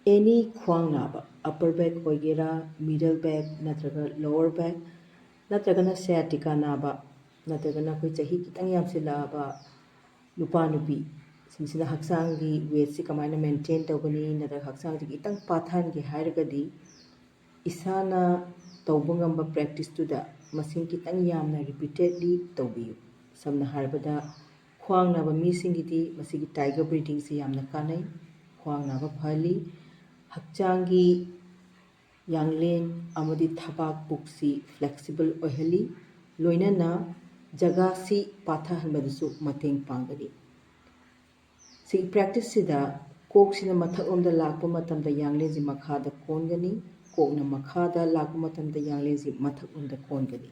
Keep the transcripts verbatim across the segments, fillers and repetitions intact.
ꯑꯦꯅꯤ ꯈ꯭ꯋꯥꯡ ꯅꯥꯕ, upper bag ꯑꯣꯏꯒꯦꯔꯥ, ꯃꯤꯗꯜ ꯕꯦꯛ ꯅꯠꯇ꯭ꯔꯒ ꯂꯣꯋꯔ ꯕꯦꯛ, ꯅꯠꯇ꯭ꯔꯒꯅ ꯁꯌꯥꯇꯤꯀꯥ ꯅꯥꯕ, ꯅꯠꯇ꯭ꯔꯒꯅ ꯑꯩꯈꯣꯏ ꯆꯍꯤ ꯈꯤꯇꯪ ꯌꯥꯝꯁꯤꯜꯂꯛꯑꯕ ꯅꯨꯄꯥ ꯅꯨꯄꯤ ꯁꯤꯡꯁꯤꯅ ꯍꯛꯆꯥꯡꯒꯤ ꯋꯦꯠꯁꯤ ꯀꯃꯥꯏꯅ ꯃꯦꯟꯇꯦꯟ ꯇꯧꯒꯅꯤ, ꯅꯠꯇ꯭ꯔꯒ ꯍꯛꯆꯥꯡꯁꯤ ꯈꯤꯇꯪ ꯄꯥꯊꯍꯟꯒꯦ ꯍꯥꯏꯔꯒꯗꯤ, ꯏꯁꯥꯅ ꯇꯧꯕ ꯉꯝꯕ ꯄ꯭ꯔꯦꯛꯇꯤꯁꯇꯨꯗ ꯃꯁꯤꯡ ꯈꯤꯇꯪ ꯌꯥꯝꯅ ꯔꯤꯄꯤꯇꯦꯠꯂꯤ ꯇꯧꯕꯤꯌꯨ꯫ ꯁꯝꯅ ꯍꯥꯏꯔꯕꯗ, ꯈ꯭ꯋꯥꯡ ꯅꯥꯕ ꯃꯤꯁꯤꯡꯒꯤꯗꯤ ꯃꯁꯤꯒꯤ ꯇꯥꯏꯒꯔ ꯕ꯭ꯔꯤꯗꯤꯡꯁꯤ ꯌꯥꯝꯅ ꯀꯥꯟꯅꯩ꯫ ꯈ꯭ꯋꯥꯡ ꯅꯥꯕ ꯐꯍꯜꯂꯤ꯫ ꯍꯛꯆꯥꯡꯒꯤ ꯌꯥꯡꯂꯦꯟ ꯑꯃꯗꯤ ꯊꯕꯥꯛ ꯄꯨꯛꯁꯤ ꯐ꯭ꯂꯦꯛꯁꯤꯕꯜ ꯑꯣꯏꯍꯜꯂꯤ꯫ ꯂꯣꯏꯅꯅ ꯖꯒꯥꯁꯤ ꯄꯥꯊꯍꯟꯕꯗꯁꯨ ꯃꯇꯦꯡ ꯄꯥꯡꯒꯅꯤ꯫ ꯁꯤꯒꯤ ꯄ꯭ꯔꯦꯛꯇꯤꯁꯁꯤꯗ ꯀꯣꯛꯁꯤꯅ ꯃꯊꯛꯂꯣꯝꯗ ꯂꯥꯛꯄ ꯃꯇꯝꯗ ꯌꯥꯡꯂꯦꯟꯁꯤ ꯃꯈꯥꯗ ꯀꯣꯟꯒꯅꯤ, ꯀꯣꯛꯅ ꯃꯈꯥꯗ ꯂꯥꯛꯄ ꯃꯇꯝꯗ ꯌꯥꯡꯂꯦꯟꯁꯤ ꯃꯊꯛꯂꯣꯝꯗ ꯀꯣꯟꯒꯅꯤ꯫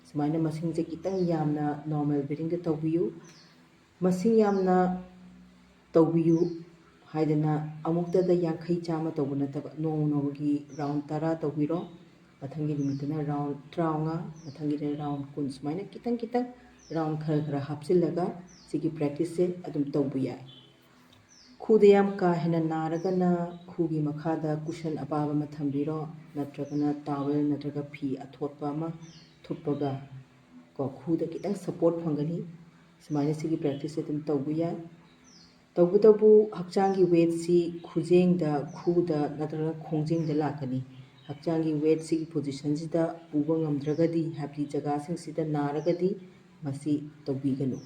ꯁꯨꯃꯥꯏꯅ ꯃꯁꯤꯡꯁꯦ ꯈꯤꯇꯪ ꯌꯥꯝꯅ ꯅꯣꯔꯃꯦꯜ ꯕ꯭ꯔꯤꯗꯤꯡꯗ ꯇꯧꯕꯤꯌꯨ꯫ ꯃꯁꯤꯡ ꯌꯥꯝꯅ ꯇꯧꯕꯤꯌꯨ ꯍꯥꯏꯗꯅ ꯑꯃꯨꯛꯇꯗ ꯌꯥꯡꯈꯩ ꯆꯥꯝꯃ ꯇꯧꯕ ꯅꯠꯇꯕ, ꯅꯣꯡꯃ ꯅꯣꯡꯃꯒꯤ ꯔꯥꯎꯟ ꯇꯔꯥ ꯇꯧꯕꯤꯔꯣ, ꯃꯊꯪꯒꯤ ꯅꯨꯃꯤꯠꯇꯅ ꯔꯥꯎꯟ ꯇꯔꯥꯃꯉꯥ, ꯃꯊꯪꯒꯤꯗꯅ ꯔꯥꯎꯟ ꯀꯨꯟ, ꯁꯨꯃꯥꯏꯅ ꯈꯤꯇꯪ ꯈꯤꯇꯪ ꯔꯥꯎꯟ ꯈꯔ ꯈꯔ ꯍꯥꯞꯆꯤꯜꯂꯒ ꯁꯤꯒꯤ ꯄ꯭ꯔꯦꯛꯇꯤꯁꯁꯦ ꯑꯗꯨꯝ ꯇꯧꯕ ꯌꯥꯏ꯫ ꯈꯨꯗ ꯌꯥꯝ ꯀꯥ ꯍꯦꯟꯅ ꯅꯥꯔꯒꯅ ꯈꯨꯒꯤ ꯃꯈꯥꯗ ꯀꯨꯁꯟ ꯑꯄꯥꯕ ꯑꯃ ꯊꯝꯕꯤꯔꯣ, ꯅꯠꯇ꯭ꯔꯒꯅ ꯇꯥꯋꯦꯜ ꯅꯠꯇ꯭ꯔꯒ ꯐꯤ ꯑꯊꯣꯠꯄ ꯑꯃ ꯊꯨꯞꯄꯒ ꯀꯣ, ꯈꯨꯗ ꯈꯤꯇꯪ ꯁꯄꯣꯔꯠ ꯐꯪꯒꯅꯤ꯫ ꯁꯨꯃꯥꯏꯅ ꯁꯤꯒꯤ ꯄ꯭ꯔꯦꯛꯇꯤꯁꯁꯦ ꯑꯗꯨꯝ ꯇꯧꯕ ꯌꯥꯏ꯫ ꯇꯧꯕꯇꯕꯨ ꯍꯛꯆꯥꯡꯒꯤ ꯋꯦꯠꯁꯤ ꯈꯨꯖꯦꯡꯗ, ꯈꯨꯗ ꯅꯠꯇ꯭ꯔꯒ ꯈꯣꯡꯖꯦꯡꯗ ꯂꯥꯛꯀꯅꯤ꯫ ꯍꯛꯆꯥꯡꯒꯤ ꯋꯦꯠꯁꯤꯒꯤ ꯄꯣꯖꯤꯁꯟꯁꯤꯗ ꯄꯨꯕ ꯉꯝꯗ꯭ꯔꯒꯗꯤ, ꯍꯥꯏꯕꯗꯤ ꯖꯒꯥꯁꯤꯡꯁꯤꯗ ꯅꯥꯔꯒꯗꯤ ꯃꯁꯤ ꯇꯧꯕꯤꯒꯅꯨ꯫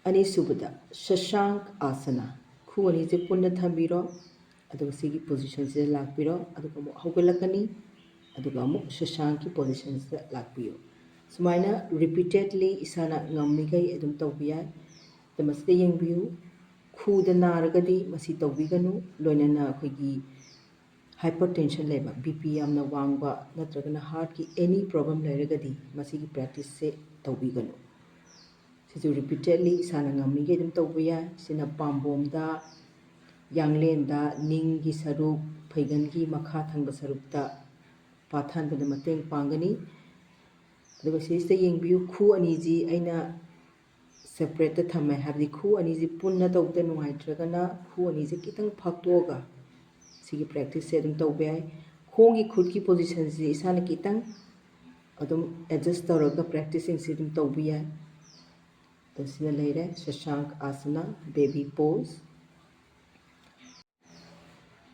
ꯑꯅꯤꯁꯨꯕꯗ ꯁꯁꯥꯡꯛ ꯑꯥꯁꯅ, ꯈꯨ ꯑꯅꯤꯁꯦ ꯄꯨꯟꯅ ꯊꯝꯕꯤꯔꯣ, ꯑꯗꯨꯒ ꯁꯤꯒꯤ ꯄꯣꯖꯤꯁꯟꯁꯤꯗ ꯂꯥꯛꯄꯤꯔꯣ, ꯑꯗꯨꯒ ꯑꯃꯨꯛ ꯍꯧꯒꯠꯂꯛꯀꯅꯤ, ꯑꯗꯨꯒ ꯑꯃꯨꯛ ꯁꯁꯥꯡꯛꯀꯤ ꯄꯣꯖꯤꯁꯟꯁꯤꯗ ꯂꯥꯛꯄꯤꯌꯨ꯫ ꯁꯨꯃꯥꯏꯅ ꯔꯤꯄꯤꯇꯦꯠꯂꯤ ꯏꯁꯥꯅ ꯉꯝꯃꯤꯈꯩ ꯑꯗꯨꯝ ꯇꯧꯕ ꯌꯥꯏ꯫ ꯑꯗ ꯃꯁꯤꯗ ꯌꯦꯡꯕꯤꯌꯨ, ꯈꯨꯗ ꯅꯥꯔꯒꯗꯤ ꯃꯁꯤ ꯇꯧꯕꯤꯒꯅꯨ, ꯂꯣꯏꯅꯅ ꯑꯩꯈꯣꯏꯒꯤ ꯍꯥꯏꯄꯔ ꯇꯦꯟꯁꯟ ꯂꯩꯕ, ꯕꯤ ꯄꯤ ꯌꯥꯝꯅ ꯋꯥꯡꯕ ꯅꯠꯇ꯭ꯔꯒꯅ ꯍꯥꯔꯠꯀꯤ ꯑꯦꯅꯤ ꯄ꯭ꯔꯣꯕ꯭ꯂꯦꯝ ꯂꯩꯔꯒꯗꯤ ꯃꯁꯤꯒꯤ ꯄ꯭ꯔꯦꯛꯇꯤꯁꯁꯦ ꯇꯧꯕꯤꯒꯅꯨ꯫ ꯁꯤꯁꯨ ꯔꯤꯄꯤꯇꯦꯠꯂꯤ ꯏꯁꯥꯅ ꯉꯝꯃꯤꯈꯩ ꯑꯗꯨꯝ ꯇꯧꯕ ꯌꯥꯏ꯫ ꯁꯤꯅ ꯄꯥꯝꯕꯣꯝꯗ, ꯌꯥꯡꯂꯦꯟꯗ, ꯅꯤꯡꯒꯤ ꯁꯔꯨꯛ, ꯐꯩꯒꯟꯒꯤ ꯃꯈꯥ ꯊꯪꯕ ꯁꯔꯨꯛꯇ ꯄꯥꯊꯍꯟꯕꯗ ꯃꯇꯦꯡ ꯄꯥꯡꯒꯅꯤ꯫ ꯑꯗꯨꯒ ꯁꯤꯁꯤꯗ ꯌꯦꯡꯕꯤꯌꯨ, ꯈꯨ ꯑꯅꯤꯁꯤ ꯑꯩꯅ ꯁꯦꯄꯔꯦꯠꯇ ꯊꯝꯃꯦ, ꯍꯥꯏꯕꯗꯤ ꯈꯨ ꯑꯅꯤꯁꯤ ꯄꯨꯟꯅ ꯇꯧꯕꯗ ꯅꯨꯡꯉꯥꯏꯇ꯭ꯔꯒꯅ ꯈꯨ ꯑꯅꯤꯁꯦ ꯈꯤꯇꯪ ꯐꯥꯛꯇꯣꯛꯑꯒ ꯁꯤꯒꯤ ꯄ꯭ꯔꯦꯛꯇꯤꯁꯁꯦ ꯑꯗꯨꯝ ꯇꯧꯕ ꯌꯥꯏ꯫ ꯈꯣꯡꯒꯤ ꯈꯨꯠꯀꯤ ꯄꯣꯖꯤꯁꯟꯁꯤ ꯏꯁꯥꯅ ꯈꯤꯇꯪ ꯑꯗꯨꯝ ꯑꯦꯗꯖꯁ ꯇꯧꯔꯒ ꯄ꯭ꯔꯦꯛꯇꯤꯁꯁꯤꯡꯁꯤ ꯑꯗꯨꯝ ꯇꯧꯕ ꯌꯥꯏ꯫ ꯑꯗꯣ ꯁꯤꯅ ꯂꯩꯔꯦ ꯁꯁꯥꯡꯛ ꯑꯥꯁꯅ, ꯕꯦꯕꯤ ꯄꯣꯁ꯫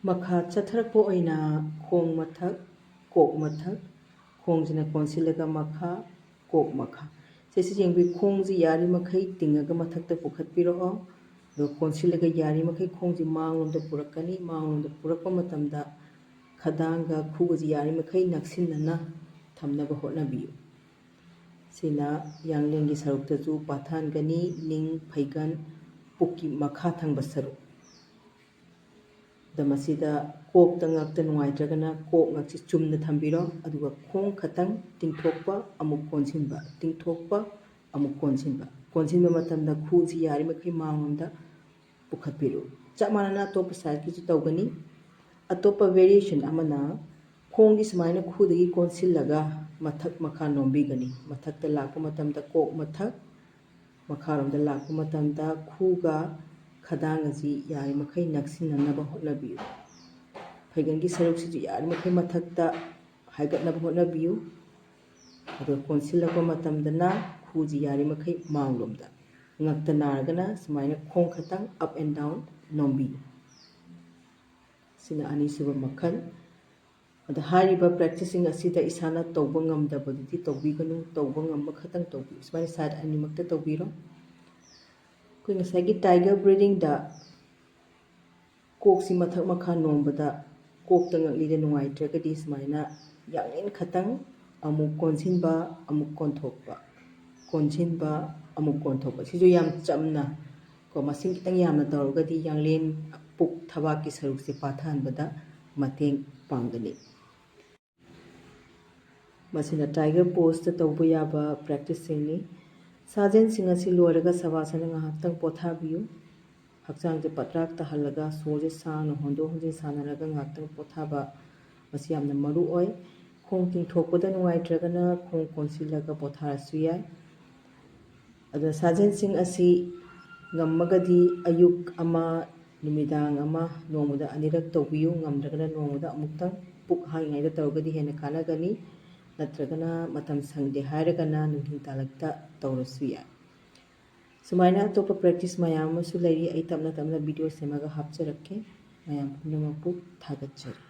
ꯃꯈꯥ ꯆꯠꯊꯔꯛꯄ ꯑꯣꯏꯅ ꯈꯣꯡ ꯃꯊꯛ, ꯀꯣꯛ ꯃꯊꯛ, ꯈꯣꯡꯁꯤꯅ ꯀꯣꯟꯁꯤꯜꯂꯒ ꯃꯈꯥ, ꯀꯣꯛ ꯃꯈꯥ꯫ ꯁꯤꯁꯤ ꯌꯦꯡꯕꯤꯌꯨ, ꯈꯣꯡꯁꯤ ꯌꯥꯔꯤꯃꯈꯩ ꯇꯤꯡꯉꯒ ꯃꯊꯛꯇ ꯄꯨꯈꯠꯄꯤꯔꯛꯑꯣ꯫ ꯑꯗꯨꯒ ꯀꯣꯟꯁꯤꯜꯂꯒ ꯌꯥꯔꯤꯃꯈꯩ ꯈꯣꯡꯁꯤ ꯃꯥꯡꯂꯣꯝꯗ ꯄꯨꯔꯛꯀꯅꯤ꯫ ꯃꯥꯡꯂꯣꯝꯗ ꯄꯨꯔꯛꯄ ꯃꯇꯝꯗ ꯈꯗꯥꯡꯒ ꯈꯨꯒꯁꯤ ꯌꯥꯔꯤꯃꯈꯩ ꯅꯛꯁꯤꯟꯅꯅ ꯊꯝꯅꯕ ꯍꯣꯠꯅꯕꯤꯌꯨ꯫ ꯁꯤꯅ ꯌꯥꯡꯂꯦꯟꯒꯤ ꯁꯔꯨꯛꯇꯁꯨ ꯄꯥꯊꯍꯟꯒꯅꯤ, ꯅꯤꯡ, ꯐꯩꯒꯟ, ꯄꯨꯛꯀꯤ ꯃꯈꯥ ꯊꯪꯕ ꯁꯔꯨꯛ꯫ ꯑꯗ ꯃꯁꯤꯗ ꯀꯣꯛꯇ ꯉꯛꯇ ꯅꯨꯡꯉꯥꯏꯇ꯭ꯔꯒꯅ ꯀꯣꯛ ꯉꯛꯁꯤ ꯆꯨꯝꯅ ꯊꯝꯕꯤꯔꯣ, ꯑꯗꯨꯒ ꯈꯣꯡ ꯈꯛꯇꯪ ꯇꯤꯡꯊꯣꯛꯄ, ꯑꯃꯨꯛ ꯀꯣꯟꯁꯤꯟꯕ, ꯇꯤꯡꯊꯣꯛꯄ, ꯑꯃꯨꯛ ꯀꯣꯟꯁꯤꯟꯕ꯫ ꯀꯣꯟꯁꯤꯟꯕ ꯃꯇꯝꯗ ꯈꯨꯁꯤ ꯌꯥꯔꯤꯃꯈꯩ ꯃꯥꯡꯂꯣꯝꯗ ꯄꯨꯈꯠꯄꯤꯔꯨ꯫ ꯆꯞ ꯃꯥꯟꯅꯅ ꯑꯇꯣꯞꯄ ꯁꯥꯏꯠꯀꯤꯁꯨ ꯇꯧꯒꯅꯤ꯫ ꯑꯇꯣꯞꯄ ꯚꯦꯔꯤꯌꯦꯁꯟ ꯑꯃꯅ ꯈꯣꯡꯒꯤ ꯁꯨꯃꯥꯏꯅ ꯈꯨꯗꯒꯤ ꯀꯣꯟꯁꯤꯜꯂꯒ ꯃꯊꯛ ꯃꯈꯥ ꯅꯣꯝꯕꯤꯒꯅꯤ꯫ ꯃꯊꯛꯇ ꯂꯥꯛꯄ ꯃꯇꯝꯗ ꯀꯣꯛ ꯃꯊꯛ, ꯃꯈꯥꯔꯣꯝꯗ ꯂꯥꯛꯄ ꯃꯇꯝꯗ ꯈꯨꯒ ꯈꯗꯥꯡ ꯑꯁꯤ ꯌꯥꯔꯤꯃꯈꯩ ꯅꯛꯁꯤꯟꯅꯅꯕ ꯍꯣꯠꯅꯕꯤꯌꯨ꯫ ꯐꯩꯒꯟꯒꯤ ꯁꯔꯨꯛꯁꯤꯁꯨ ꯌꯥꯔꯤꯃꯈꯩ ꯃꯊꯛꯇ ꯍꯥꯏꯒꯠꯅꯕ ꯍꯣꯠꯅꯕꯤꯌꯨ꯫ ꯑꯗꯨꯒ ꯀꯣꯟꯁꯤꯜꯂꯛꯄ ꯃꯇꯝꯗꯅ ꯈꯨꯁꯤ ꯌꯥꯔꯤꯃꯈꯩ ꯃꯥꯡꯂꯣꯝꯗ꯫ ꯉꯛꯇ ꯅꯥꯔꯒꯅ ꯁꯨꯃꯥꯏꯅ ꯈꯣꯡ ꯈꯛꯇꯪ up and down ꯅꯣꯝꯕꯤꯌꯨ꯫ ꯁꯤꯅ ꯑꯅꯤꯁꯨꯕ ꯃꯈꯜ꯫ ꯑꯗ ꯍꯥꯏꯔꯤꯕ ꯄ꯭ꯔꯦꯛꯇꯤꯁꯁꯤꯡ ꯑꯁꯤꯗ ꯏꯁꯥꯅ ꯇꯧꯕ ꯉꯝꯗꯕꯗꯨꯗꯤ ꯇꯧꯕꯤꯒꯅꯨ, ꯇꯧꯕ ꯉꯝꯕ ꯈꯛꯇꯪ ꯇꯧꯕꯤꯌꯨ꯫ ꯁꯨꯃꯥꯏꯅ ꯁꯥꯏꯠ ꯑꯅꯤꯃꯛꯇ ꯇꯧꯕꯤꯔꯣ꯫ ꯑꯩꯈꯣꯏ ꯉꯁꯥꯏꯒꯤ ꯇꯥꯏꯒꯔ ꯕ꯭ꯔꯤꯗꯤꯡꯗ ꯀꯣꯛꯁꯤ ꯃꯊꯛ ꯃꯈꯥ ꯅꯣꯝꯕꯗ ꯀꯣꯛꯇ ꯉꯛꯂꯤꯗ ꯅꯨꯡꯉꯥꯏꯇ꯭ꯔꯒꯗꯤ ꯁꯨꯃꯥꯏꯅ ꯌꯥꯡꯂꯦꯟ ꯈꯛꯇꯪ ꯑꯃꯨꯛ ꯀꯣꯟꯁꯤꯟꯕ, ꯑꯃꯨꯛ ꯀꯣꯟꯊꯣꯛꯄ, ꯀꯣꯟꯁꯤꯟꯕ, ꯑꯃꯨꯛ ꯀꯣꯟꯊꯣꯛꯄ꯫ ꯁꯤꯁꯨ ꯌꯥꯝ ꯆꯝꯅ ꯀꯣ, ꯃꯁꯤꯡ ꯈꯤꯇꯪ ꯌꯥꯝꯅ ꯇꯧꯔꯒꯗꯤ ꯌꯥꯡꯂꯦꯟ, ꯄꯨꯛ, ꯊꯕꯥꯛꯀꯤ ꯁꯔꯨꯛꯁꯦ ꯄꯥꯊꯍꯟꯕꯗ ꯃꯇꯦꯡ ꯄꯥꯡꯒꯅꯤ꯫ ꯃꯁꯤꯅ ꯇꯥꯏꯒꯔ ꯄꯣꯁꯇ ꯇꯧꯕ ꯌꯥꯕ ꯄ꯭ꯔꯦꯛꯇꯤꯁꯁꯤꯡꯅꯤ꯫ ꯁꯥꯖꯦꯜꯁꯤꯡ ꯑꯁꯤ ꯂꯣꯏꯔꯒ ꯁꯕꯥꯁꯅ ꯉꯥꯏꯍꯥꯛꯇꯪ ꯄꯣꯊꯥꯕꯤꯌꯨ꯫ ꯍꯛꯆꯥꯡꯁꯦ ꯄꯠꯔꯥꯛ ꯇꯥꯍꯜꯂꯒ ꯁꯣꯔꯁꯦ ꯁꯥꯡꯅ ꯍꯣꯟꯗꯣꯛ ꯍꯣꯟꯖꯤꯟ ꯁꯥꯟꯅꯔꯒ ꯉꯥꯏꯍꯥꯛꯇꯪ ꯄꯣꯊꯥꯕ, ꯃꯁꯤ ꯌꯥꯝꯅ ꯃꯔꯨ ꯑꯣꯏ꯫ ꯈꯣꯡ ꯇꯤꯡꯊꯣꯛꯄꯗ ꯅꯨꯡꯉꯥꯏꯇ꯭ꯔꯒꯅ ꯈꯣꯡ ꯀꯣꯟꯁꯤꯜꯂꯒ ꯄꯣꯊꯥꯔꯁꯨ ꯌꯥꯏ꯫ ꯑꯗꯨꯅ ꯁꯥꯖꯦꯜꯁꯤꯡ ꯑꯁꯤ ꯉꯝꯃꯒꯗꯤ ꯑꯌꯨꯛ ꯑꯃ, ꯅꯨꯃꯤꯗꯥꯡ ꯑꯃ, ꯅꯣꯡꯃꯗ ꯑꯅꯤꯔꯛ ꯇꯧꯕꯤꯌꯨ꯫ ꯉꯝꯗ꯭ꯔꯒꯅ ꯅꯣꯡꯃꯗ ꯑꯃꯨꯛꯇꯪ, ꯄꯨꯛ ꯍꯥꯡꯉꯤꯉꯩꯗ ꯇꯧꯔꯒꯗꯤ ꯍꯦꯟꯅ ꯀꯥꯟꯅꯒꯅꯤ꯫ ꯅꯠꯇ꯭ꯔꯒꯅ ꯃꯇꯝ ꯁꯪꯗꯦ ꯍꯥꯏꯔꯒꯅ ꯅꯨꯡꯊꯤꯜ ꯇꯥꯂꯛꯇ ꯇꯧꯔꯁꯨ ꯌꯥꯏ꯫ ꯁꯨꯃꯥꯏꯅ ꯑꯇꯣꯞꯄ practice ꯃꯌꯥꯝ ꯑꯃꯁꯨ ꯂꯩꯔꯤ, ꯑꯩ ꯇꯞꯅ ꯇꯞꯅ video ꯁꯦꯝꯃꯒ ꯍꯥꯞꯆꯔꯛꯀꯦ꯫ ꯃꯌꯥꯝ ꯄꯨꯝꯅꯃꯛꯄꯨ ꯊꯥꯒꯠꯆꯔꯤ꯫